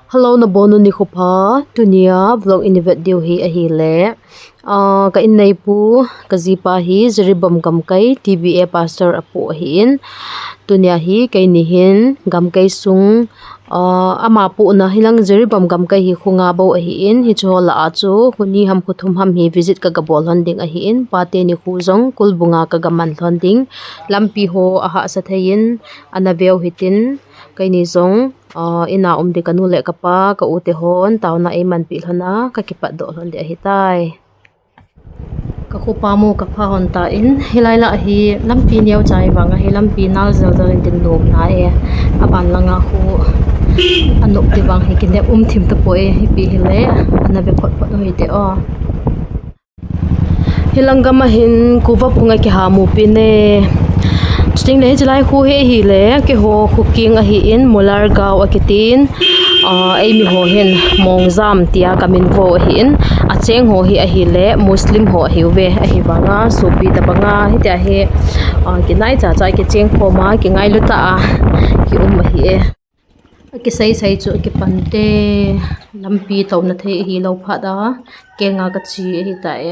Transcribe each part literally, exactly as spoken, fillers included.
Hello, nabonun nikho pha. Tunia vlog ina vet diu hi ahile, ah, ka inneipu, ka jipa hi Jiribam Gamkai T B A pastor apu ahin. Tunia hi keini hin Gamkai sung, ah, ama pohna hilang Jiribam Gamkai hi kho nga bou ahin. Hiche ho lah a chu kho ni ham kho thum ham hi visit ka ga bol lhon ding ahin. Pate nikho jong Kulbung a ka ga man lhon ding. Lampi ho ahahsa thei in ana veu hitin, keini jong, ah, ina um ding ka nu le ka pa, ka u te hon taona eimanpi lhon a ka kipat doh lhon ding ahitai. Ka khopa mu ka pha lhon tan, hilai lah hi lampi neo chai vang ahi, lampi nal jel jel in tin nom na e. Aban langa khu anop ti vang hi kinep um thim tapoi, hipi hile ana ve phot phot u hite o. Hilang gam a hin kuva phung a kiha mu pin e. Chuting le hiche lai khu hi ahile, keiho khu king ahin, Mulargao akitin. Ah, eimi ho hin Mongjam tia ka min vo ahin. Acheng ho hi ahile Muslim ho ahiuve, ahivanga sopi tabanga hitia hi, ah, kinai cha cha kicheng khom a, kingailu tah a kium ahi e. Akisei sei chu akipan te, lampi touna thei ahilou phat a, kenga kache ahitai.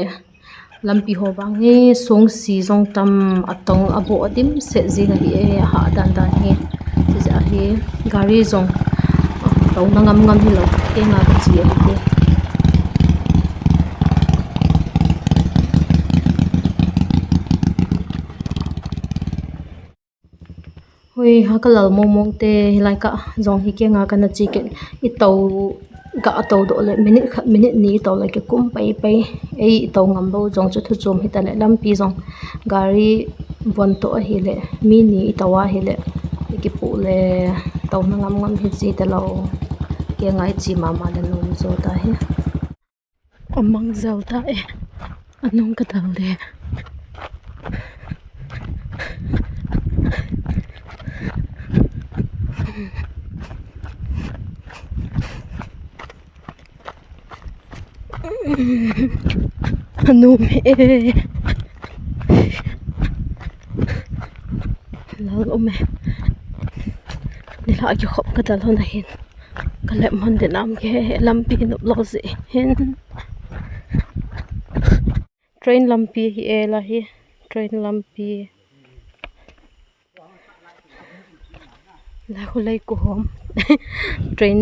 Lampi ho vang hi songsi jong tam, atong aboh adimset jing ahi e, ahah dan dan hi. Chujeh a hi gari jong, ah, touna ngam ngam hilou, kenga kache ahi e. Hui, ha ka lal mong mong te, hilai kah jong hi kenga kana che kit, i tou, i ga tou doh le, minute khat, minute ni i tou le kikum pai pai, ei i tou ngam lou jong chu thu chom hita le, lampi jong gari von toh ahile, mi ni i tou ahile, i kipu le, touna ngam ngam hi che talou, kenga i che mama le nom jo ta hi. Amang jel ta e. Anung ka dal de. Anum e. Lal um e. Nilhah kikhop ka dal lhon ahin. Ka lep man de nam ke lampi nop lou jeh hin. Train lampi hi e la hi. Train lampi. La khu lei ku hom. Train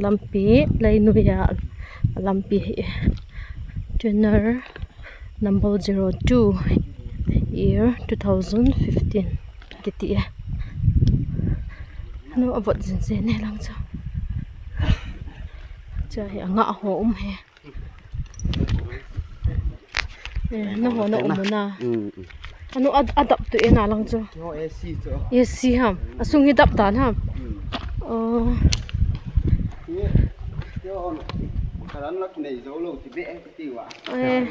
lampi, lei nuia lampi hi e. Tuner number zero two, year two thousand fifteen. Kiti e. Nu avot jin jin e lang chu. Cha hi anga ho um he. Eh, na ho na um na. Mm, mm. Anu ad-, adap tu e na lang chu. Yo, A C chu. A C ham. Asung hi dap dan ham. Mm. Oh. Ye, yo, karan lak nei zo lo ti be ti wa. Eh.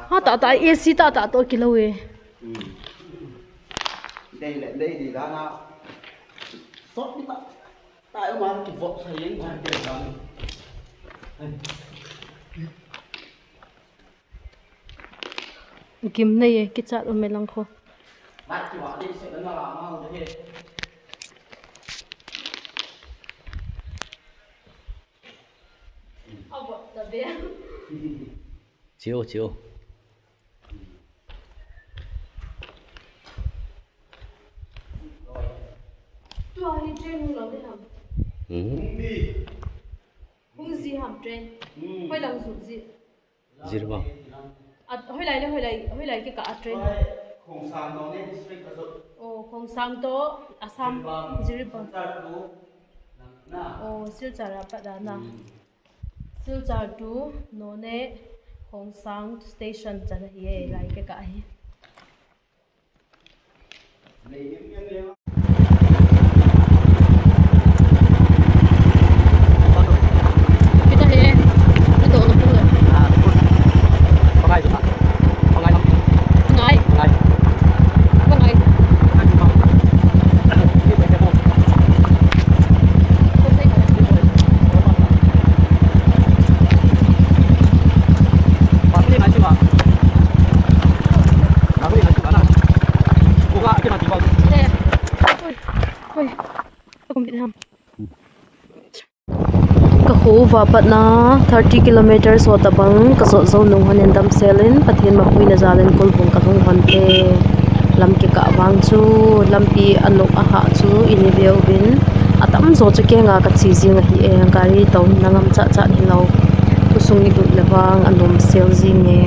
Ha ta ta A C ta ta to kilo e. Dei le, dei di la na. Sot ni ba. Ta yo ma ki vok sa yen ma ke sa. Gim nei e, kichat um e lang kho. Ba ki wa dei se na la ma de. Chiu, chiu. Tua hi train hung lang ding ham? Hmm. Hung ji ham train? Hmm. Hoi lang ju ji? Jiribam. A, hoilai le, hoilai, hoilai kikah a train? Khongsang to ne district a jot. Oh, Khongsang to Assam, Jiribam. Jiribam. Silchar to, na. Oh, Silchar a pat a na. Hmm. Silchar to Noney, Khongsang station chan ahi e, lai kikah hi. Kouva patna thirty kilometers ho tabang ka jot jou nung hon in damsel in Pathen mapuina jal in Kulbung ka lhung hon te. Lam kikah vang chu lampi a nup a hah chu i ni ve uvin, a tamjo chu kenga ka che jing ahi e, gari touna ngam chat chat hilou. Khosung i lut le vang a nuam sel jing e.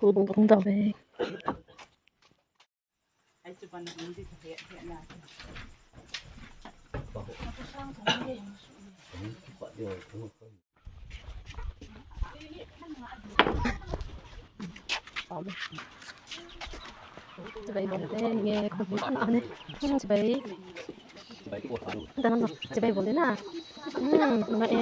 Kulbung ka hung dau ve. Chibai bol te nge, chibai. Chibai bol te na. Hmm, ma e.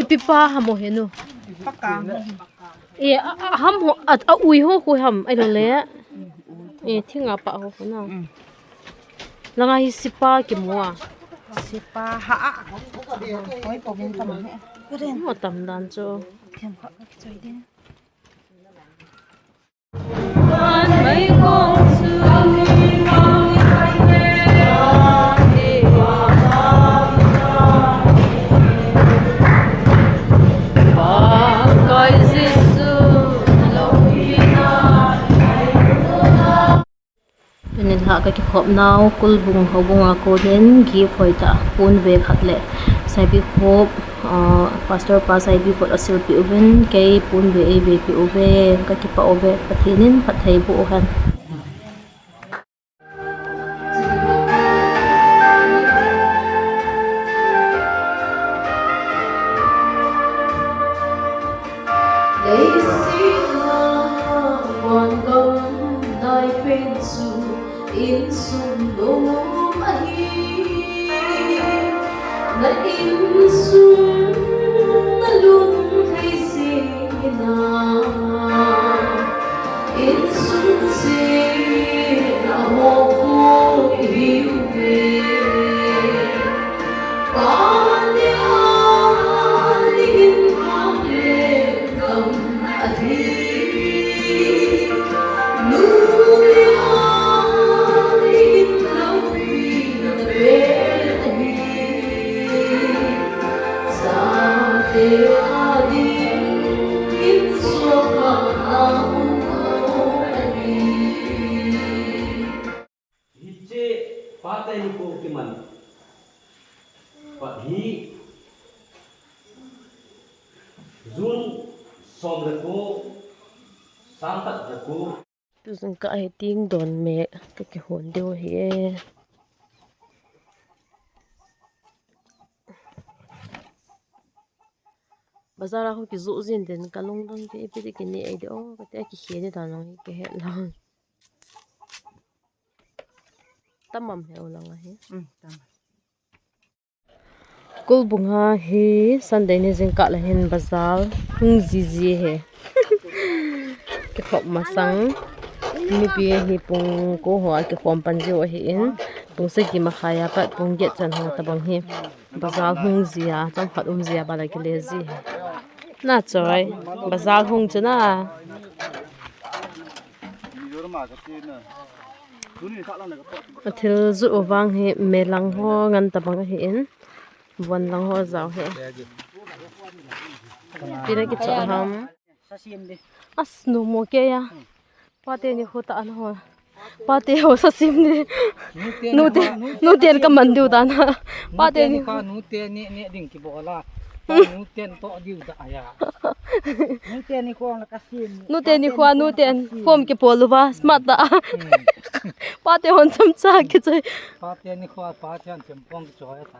Ipi pa hamo henu. E, a, a, ham ho, a, a ui ho khu ham, ai lo le. E, thinga pa ho khu na. Langa hi sipa kimu a. Sipa ha a. Oi, ko bin tam ne. Mo tam dan chu. Thiam kha choi din. Tunin ha ka kikhop nau, Kulbung houbung a konin gift hoitah pon ve khat le saipi khop, ah, Pastor pa saipi khop asil pi uvin, kei pon ve ei ve pi uve, ka kipah uve, Pathen in phatthei boh u hen. Leiset a vangam naipen chu insung nom ahi. Na insung na lungthei sina, insung sina ho ko ihiuve. Hiche pate nikho kiman pat hi June som le ko, sang khat le ko. Tujing ka hi ting don me ka kihon diu ahi e. Bazar a ho kijoh jin den ka lungdong ke ipi ti kine ai de o, ka te a kikhe de dan long hi ka he lang. Tamam he u lang ahi. Hmm, tamam. Kulbung a hi Sunday ni jingkah le hin bazar hung jiji he. Kikhop masang mipi hi pung ko ho a kikhom pan jiu ahi in, pung sagi makhai a pat pung get chan ho tabang hi bazar hung ji a, chomkhat um ji a, bala kile ji he. Na choi, bazar hung chu na. A thil juh u vang hi melang ho ngan tabang ahi in, von lang ho jao hi. Pi na kichoh ham. As nu mo ke ya. Pate nikho ta an ho. Pate ho sa sim ni. Nute, nute, nute ka man diu dan ha. Pate nikho, nute ni, ni ding kibol a. Nute to diu da ya. Nute nikho na ka sim. Nute nikho, nute khom kibol uva. Smart da. Pate hon cham cha kichoi. Pate nikho, pate hon cham pong kichoi ta.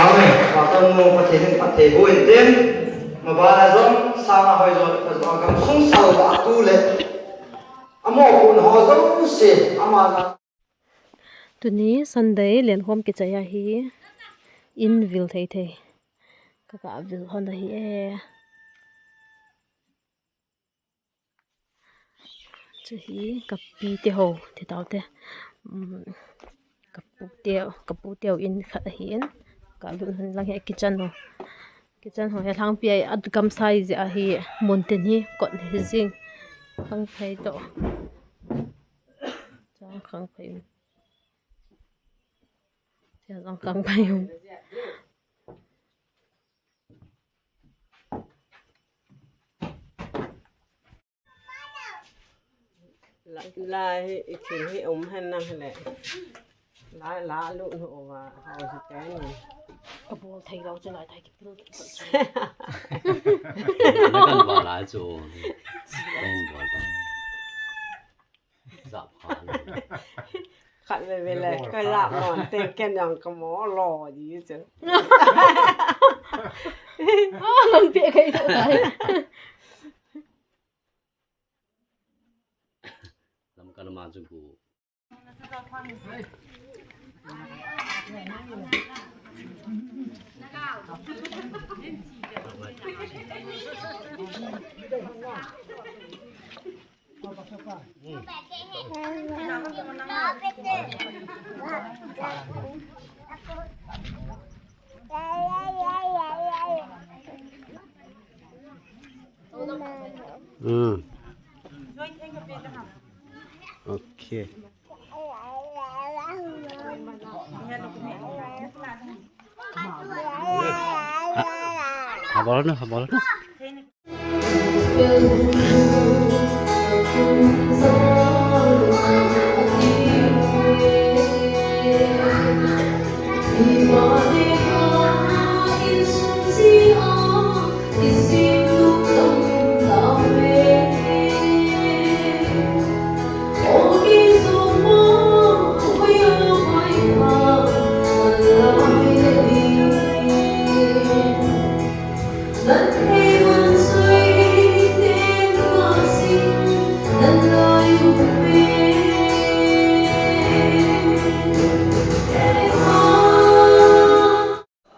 Amen. Pathen nu, Pathen in phatthei boh in tin. Mabana jong, sanga hoi jo, ka jo, agam sung salva tu le. Amo kun ho jouse, ama ja. Tuni Sunday lenkhom kichai ahi. In vil thei thei. Ka ka vil hon ahi e. Chu hi ka pi te ho, te tau te. Um, ka pu te, ka pu te ho in khat ahi in. Ka lut hon lang hi kitchen ho. Kitchen ho hi lhangpi a, a gamsai jeh ahi, mun tin hi kot hi jing. Khang phei to. Chang khang phei. Chang khang phei. La, la hi, i thil hi um hen nang le. La, la lu nu wa, hau hi te ni. Ka bol thei lo chu lai thai ki pil. Na kan ba la chu. Kan ba ta. Za pha. Khat ve ve le, ka la mon te ken yang ka mo lo ji chu. Ah, lam pe kai to tai. Kalama chu gu. Hmm. Okay. Ha, ha bol na, ha bol na.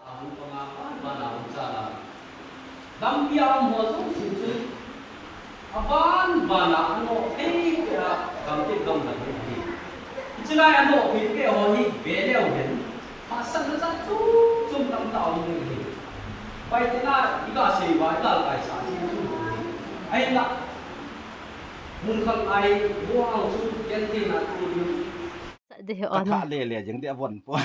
Ahung panga aban bana hung chala. Gampi a um ho jouse chu aban bana ano thei thei a gampi gam la hi. Hiche lai ano thei thei ho hi ve leu hen. Hahsatna chat chom chom tamtah um ding ahi. Bai tena iga sei uva, iga kaisa chu chu. Ahinla. Mun khang ai, bu ang chu, ken thei na tu ding. Sa de he. Ka ona. Tha le le jeng de avon pu. Ah!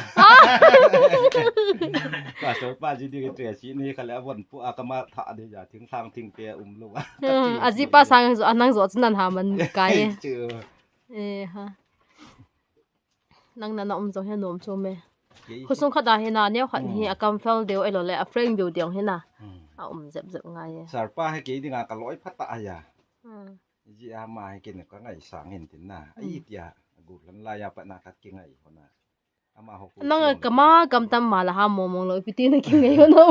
Pastor pa ji di ke tre si ni kha le avon pu a kama tha de ja thing thang thing te um lo. Hmm, aji pa sang jo, anang jo chu nan ha man kai. Chu. Eh, ha. Nang nana um jong hi anom chom e. Kei hi. Khosung khat a hi na, neo khat hi, hmm, a kam fel deu, ahilou le, a frank deu deu hi na. Hmm. A um jep jep ngai e. Sir pa hi kei dinga ka loi phat tah a ya. Hmm. Ji ama hi kei na ka ngaisang hin tin na. Hmm. Ai tia, a gu lan la ya pa na khat kingai ho na. Ama ho ko. Nang kama kam tam ma la ha mo mong lo, ipi ti na kingai ho na.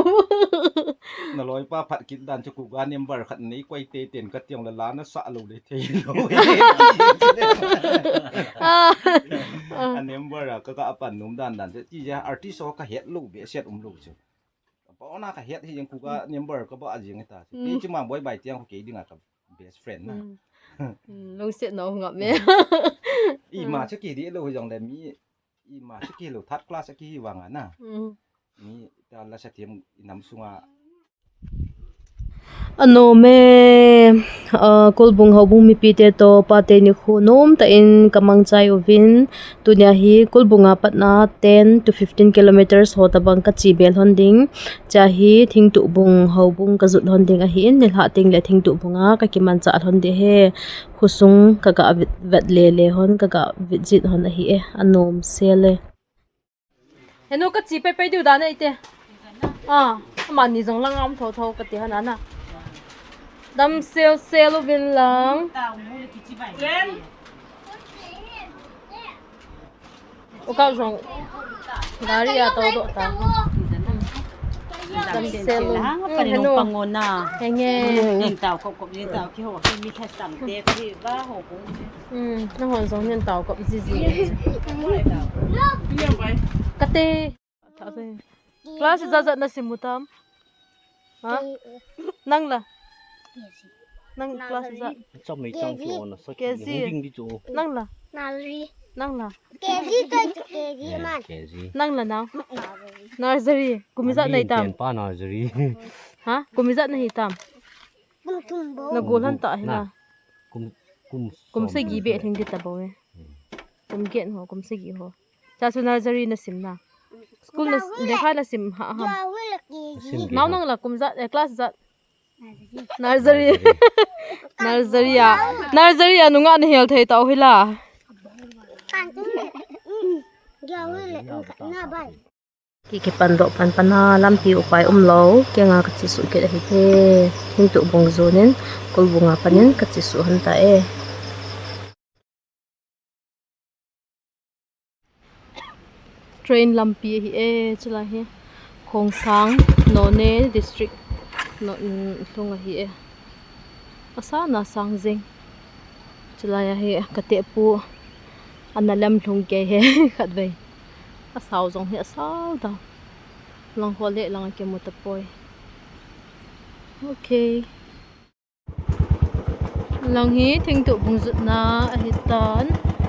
Na loi pa phat kit dan chu kuga number khat nei koi te ten ka tiang la la na sa lo le thei lo. Ah. A number a ka ka pan nom dan dan chu ti ja artist ho ka het lo be set um lo chu. Ka pa ona ka het hi jeng kuga number ka ba jeng ta chu. Mm. Ti chu ma boi bai tiang ko ke dinga ka best friend na. Mm. Mm, lo set no ngap me. Ima chu ki di lo jong le mi Ima chu kihi lou, third class a kihi vang a na. Mm. Mi ta la sa thiam i nam sunga. Anom e, ah, Kolbung houbung mipite toh pate nikho nomtah in ka mangchai uvin, tunia hi Kolbung a patna ten to fifteen kilometers ho tabang ka che be lhon ding. Chua hi Thingtuhbung houbung ka jot lhon ding ahin, nilhah teng le Thingtuhbung a ka kimanchah lhon ding ahi. Khosung ka ga vet, vet le le hon, ka ga visit hon ahi e, anom sel e. Henu ka che pai pai diu dan e ite. Ah, amani jong lang um tho tho ka ti hon ana. Dam sel sel uvin lang. U Kap jong gari a tou doh ta. Dam sel. Hmm, henu. Henge. Ning tao kop kop, ning tao kiho, mi kha sam te ka hi ba ho ko. Hmm, nahon jong ning tao kop ji ji. Kate. Class ijat jat na sim u tam? Ha? Nang la? Nang class ijat? Cham nei chang chu ona sa ki K G. Hung ding di chu. Nang la? Nursery. Nang la? K G to chu K G man. K G. Nang la nang? Nursery. Kum ijat na hi tam? Pen pa nursery. Ha? Kum ijat na hi tam? Kum thum bou. Na gol han ta hi na. Kum, kum, kum sagi be thing di ta bou e. Hmm. Kum get ho, kum sagi ho. Chua chu nursery na sim na. School na, lekha na sim ha ham. Sim. Nao nang la kum ijat, eh, class ijat. Nursery. Nursery a. Nursery a nungah na hel thei tau hi la. Ki, kipan doh pan pan a lampi upai um lou. Kei nga ka che suh kit ahi te. Thingtuhbung jon in, Kolbung a pan in ka che suh hon ta e. Train lampi ahi e, chulai hi. Khongsang, Noney District, no, mm, lhung ahi e. Asang na sang jeng. Chulai a hi ka tepu ana lam lhung kei he khat vei. A sao jong hi a sao ta. Lang ho le lang a kimu ta poi. Okay. Lang hi Thingtuh bung jutna ahi tan.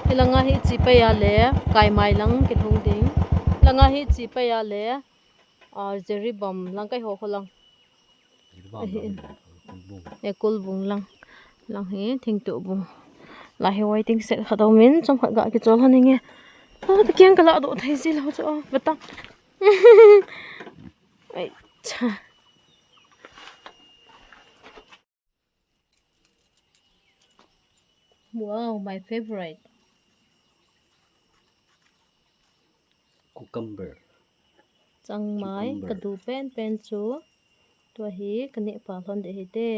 Hi langa hi chi pai a le Kaimai lang kilhung ding. Langa hi chi pai a le, ah, Jeribam lang kai ho kho lang. Ahi in. E Kulbung lang. Lang hi Thingtuh bung. Lai hi waiting shed khat um in, chomkhat ga kichol hon inge. Ah, ta kiang ka la doh thei ji lou chu, ah, bata. Ai cha. Wow, my favorite. Cucumber. Changmai, cucumber. Ka du pen pen chu. Tua hi ka neh pa lhon ding ahi te.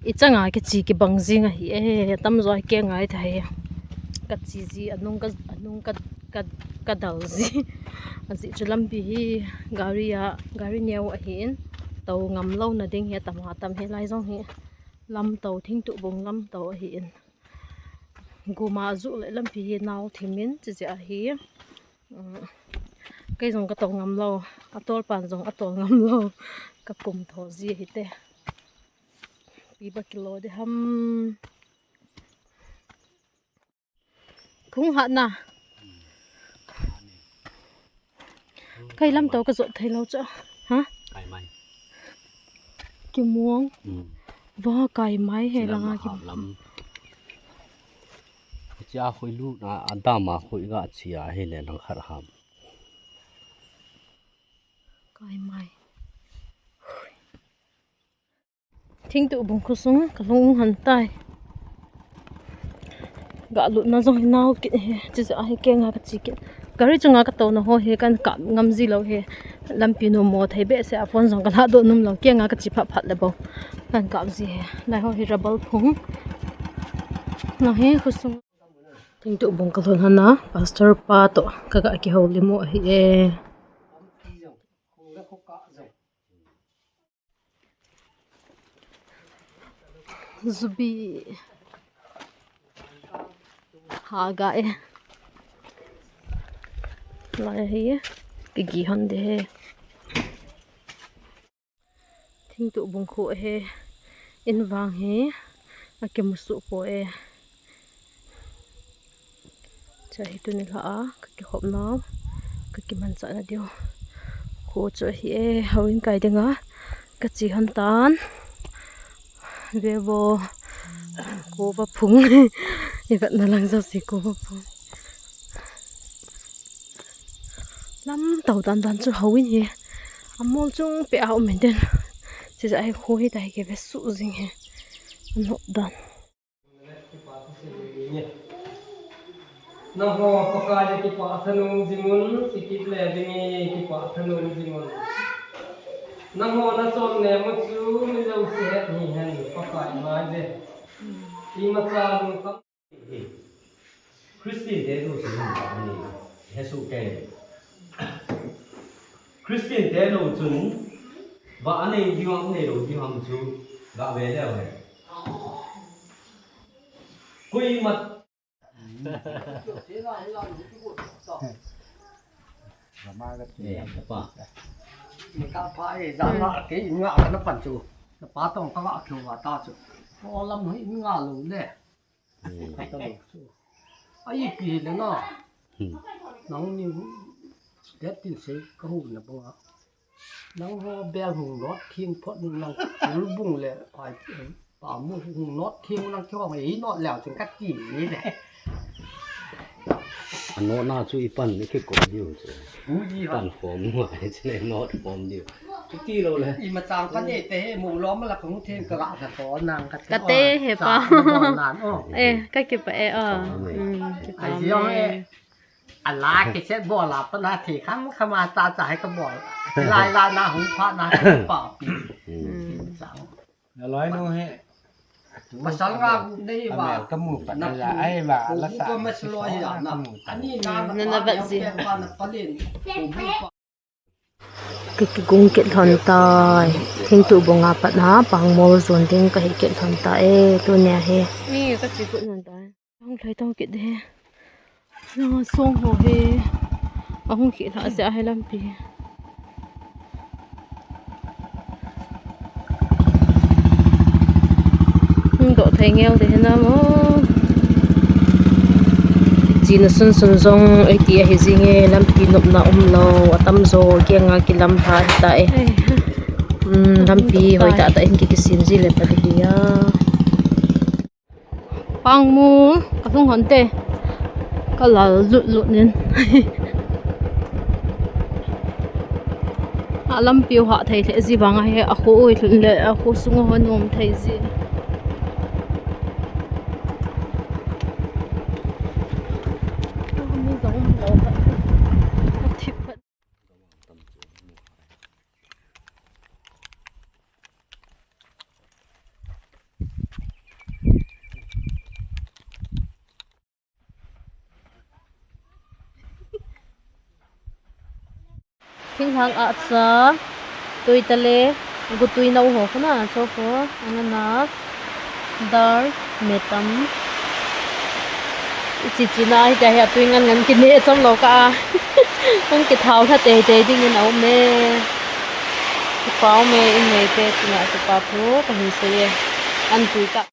I changa kichi kibang jing ahi e, tamjo a kei ngai thei. Ka chi ji, anung ka, anung ka, ka, ka dal ji. Ajeh chu lampi hi gari a, gari neo ahi in, tou ngam lou na ding hi, tam ha tam hi lai jong hi. Lamto, Thingtuh bung lamto ahi in. Guma ju le lampi hi nau thim in, chi jeh ahi. Um, kei jong ka tou ngam lou, a tol pan jong a tol ngam lou. Ka kum tho ji ahi te. Pi ba kilo de ham. Khung hat na. Kai lamto ka jot thei lou chu. Ha? Kaimai. Kimuang. Hmm. Va Kaimai he. Chi lam langa a ki hap lam. Chi a khoi lu na a dam a khoi ga chi a he le lang khat ham. Kaimai. Thingtuh bung khosung ka lhung hon tai. Ga lutna jong hi nau kit he, chi jeh a hi kei nga ka chi kit. Gari chunga ka touna ho hi kan kap ngam ji lou he. Lampi nom mo thei behseh a phone jong ka la doh nom lou, kei nga ka chi phat phat le bou. Kan kap ji he. Lai ho hi rubber phung. Nang hi khosung. Thingtuh bung ka lhun hon a, pastor pa toh ka ga kihoulim u ahi e. Zubi. Ha ga e. Lai hi. Kigi hon de he. Thingtuh bung khu ahi. In vang hi. Akimu suh poi e. Cha hi tuni lha a, ka kihop nau, ka kimanchah na diu. Khu chu ahi e, houin kai dinga, ka chi hon tan. Ve vo, kova phung. I vetna lang jouse kova phung. Lamto dan dan chu houin hi. Amol chung peh a um in den. Chi jeh a hi khu hi ta hi kei ve suh jing hi. Anop dan. Nangho Pakai le kipah thanom jingun, i kit le ding i kipah thanom jingun. Nangho nachon nem u chu mi jouse het hihen, Pakai ngai je. Imacha lungkham hi. Christian te tu si hin ani, hesu ke. Christian te lo chun, va anei diu ham, anei lo diu ham chu, ga ve leu hen. Kuima. Eh, kapa. Kapa, eh, ja nga, kei in nga ka na pan chu. Kapa tong ka nga keu va ta chu. O lam hi in nga lo le. Hmm. Ka ta lo chu. Ai pi le na. Hmm. Nang ni, det tin sei ka hu na ba. Nangho bel hung not thim phot nang kulbung le pai, eh, pa mu hung not thim nang kihong ei not leu chun ka ti ni le. A not na chu i pan i kikop diu chu. U ji ha. Pan khom ngai chu le not khom diu. Chu ti lo le. Imacha pan e te he mu lom la khong thim ka la sa ko nang ka. Ka te he pa. Sa ko nan o. Eh, ka kipah e o. Ai, kipa ai, me. Jong e. A la kiset bol a pat na thi kham kham a cha cha hi ka bol. Lai la na hung pha na hi pa pi. Hmm. Chang. Na loi nu hi. Pasal nga gu nei va. Ka mu pat na la ai va la sa. Ko ma se loi ya na. Ani na na na va ji. Ka kigung kit lhon tai. Hin tu bung a pat na Pangmol jon ding ka hi kit lhon ta e, tunia hi. Ni ka chi kut lhon ta e. Hung thlai tong kit de. Langa song ho hi. A hung khi lha se a hi lampi. Hung doh thei ngel de hi na mo. China sunsun jong ei ti ahi jing e, lampi nopna um lou, atam jo kianga kilam lha hi ta e. Ei. Um, lampi hoi tah tah in ki, kisem ji le pha ding hi a. Pangmol, ka lhung hon te. Ka lal lut lut nin. A lampi u hah thei lheh ji vang a hi, a kho u lhun le, a kho sung u hon um thei ji. Mi jong um lou kha. A thip kha. Thinglhang ahcha, tui tale, gutui nau ho khuna, cho ho, angana, dal, metam. Ichi chi na, hitia hi atui ngan ngan kine chom lou kah a. Hung kithau lha tei tei ding in a um e. Kipa um e, in neite chunga kipa thu kahin sei e. An tui kah.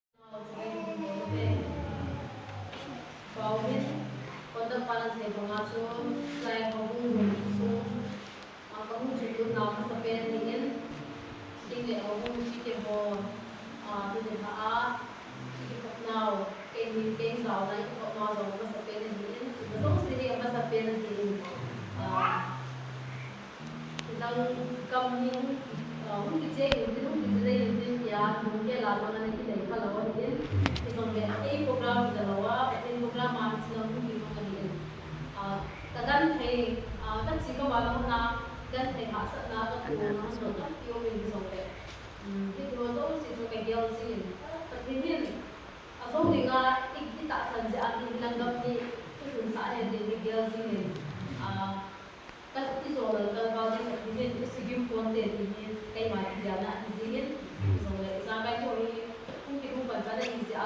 Nang kam hi hung, ah, hung kiche in tin, hung kiche lei in tin tia, hung ke la jong ana kinei kha lou ahin. Hijongle, ei program hi la lou a, Pathen program a hiche lang hung kihung ahin. Ah, ka genthei, ah, ka chi ka vana hon a, genthei hahsatna ka pu na hon jong tampi um in hijongle. Um, hiti ho jouse chu ka gel jing in. Pathen hin, a jo dinga, i, i tahsan jeh a, hilang gam hi, i lhunsah hen tin ka gel jing in. Ah, Ka, i jo lal kalval ding, Pathen in i sugim ponte ti hi keima kigelna ahi jingin, hijongle ijakai ho hi hung kihung pan pan ahi jeh a.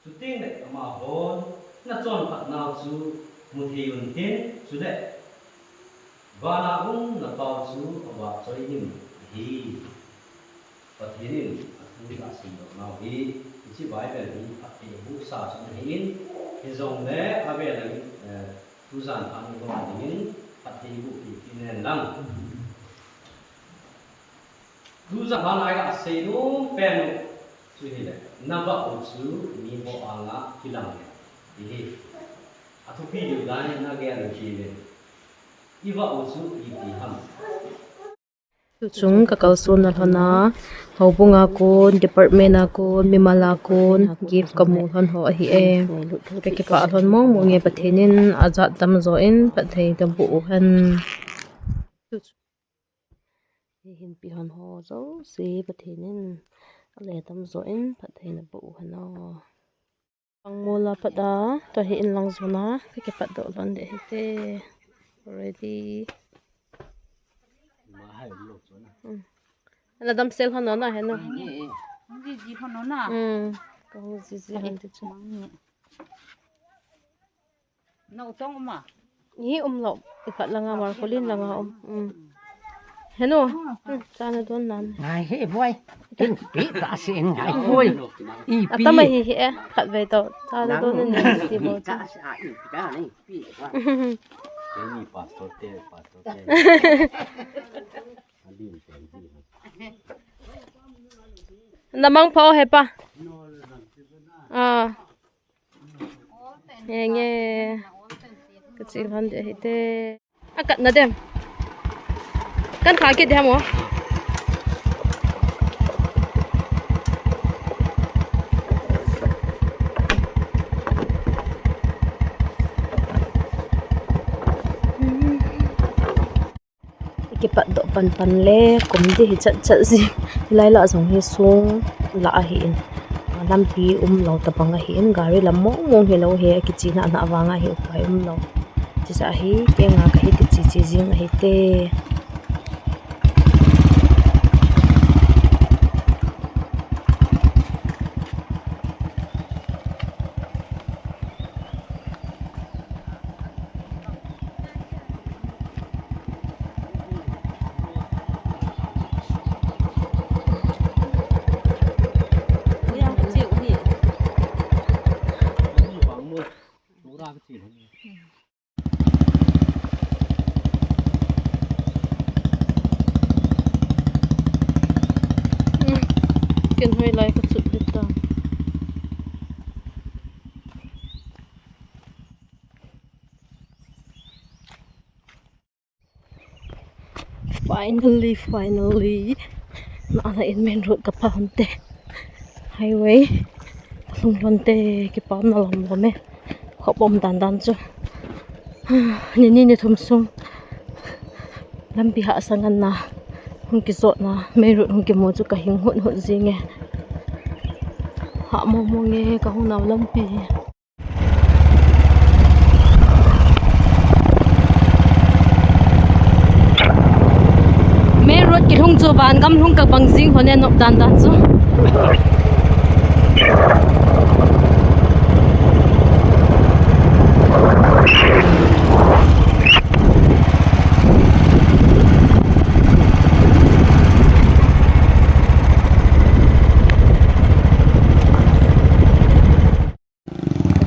Chuteng le amahon nachonphat nau chu mu thei untin, chule vana um na Pau chu avahchoi in ahi. Pathen in athu ahin simdoh nau hi, hiche Bible hi phatthei aboh sa chu ahin, hijongle avel in, eh, tujan phat ni ho dingin phatthei boh pi pi nen lang. Tujan phat a kasei nom pen u chu hile, na vah u chu mi ho anga kilang e, ti hi. Athupi diu dan in nagel u hile, i vah u chu ipi ham. Tuchung ka kalson na lhon a, houbung a kon, department a kon, mimal a kon, gift kamu lhon ho ahi e. Ka kipah lhon mong mong e, Pathen in ajat tamjo in phatthei naboh u hen. Hiche hinpi lhon ho jouse Pathen in ale tamjo in phatthei naboh u hen o. Pangmol a pat a, tua hi in lang jona, ka kipat doh lhon ding ahi te. Ready. Ma hai lo chu na. Hmm. Ana damsel lhon na he no. Nge, nge. Hung jiji lhon na. Hmm. Ka hung jiji lhon ding chu. Nge. Nau chong um a? Hi um lou. I khat langa Marcolin langa um. Hmm. Henu, hmm, chana don nan. Ngai he boy. Tin pi ta sin ngai boy. I pi. Atama hi hi e, khat vei to. Chana don nan ti bo. Cha sa i pi ta ni pi. Ni pastor te, pastor te. Namang pha he pa. Ah. Nge nge. Ka chil han de hite. A kat na dem. Kan pha kit de mo. Kipatdoh panpan le, kum di hi chat chat ji. Hilai lah jong hi sung lah ahi in. Lampi um lou tabang ahi in, gari lam mong mong hi lou hi, kichi na na vang ahi upai um lou. Chisa hi, kenga kahi kichi chi jing ahi te. Ken hoi lai ka chut hita. Finally, finally. Na na in main road ka pha hon te. Highway. Ka lhung hon te, kipam na lom lom e. Khop um dan dan chu. Ni ni ni thum sung. Lampi hahsa ngan na. Hung kijot na. Main road hung kimu chu ka hing hut hut jing e. Hah mong mong e, ka hung nau lampi. Main road kilhung chu van gam lhung ka bang jing hon e, nop dan dan chu.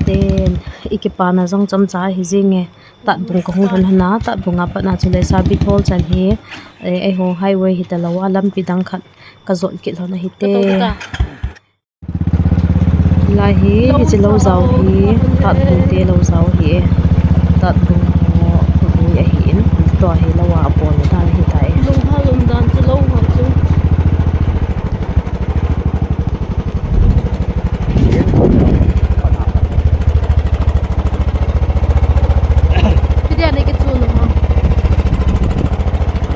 Ten, i kipana jong chomcha hi jing e. Tatbung ka hung lhun hana, Tatbung a pat na chu Leisabi Thol chan hi, eh, eiho highway hita lou a, lampi dang khat ka jot kit lhon ahi te. Lai hi, hiche lou jao hi, Tatbung te lou jao hi e. Tatbung ho, hui ahi in, tua hi lou a, apon dan hi tai. Lung ha lum dan chu lou ho chu.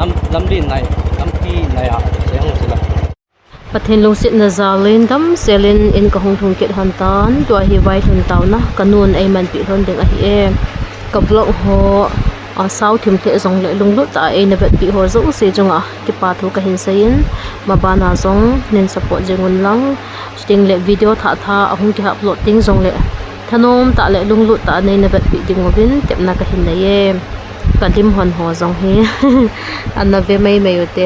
Lam, lampi nai, lampi nai a, se hong sila. Pathen lungsetna jal in damsel in in ka hung lhung kit hon tan, tua hi vailhun taona ka nun ei manpi lhon ding ahi e. Ka vlog ho, a, sao thim thei jong le lunglut tah a eina vetpi ho jouse chunga kipa thu ka hin sei in, mabana jong nin support jing un lang, chuting le video thah thah a hung ki upload ding jong le thanom tah le lunglut tah a neina vetpi ding uvin tepna ka hin nei e. Ka lim hon ho jong hi ana ve mai mai u te.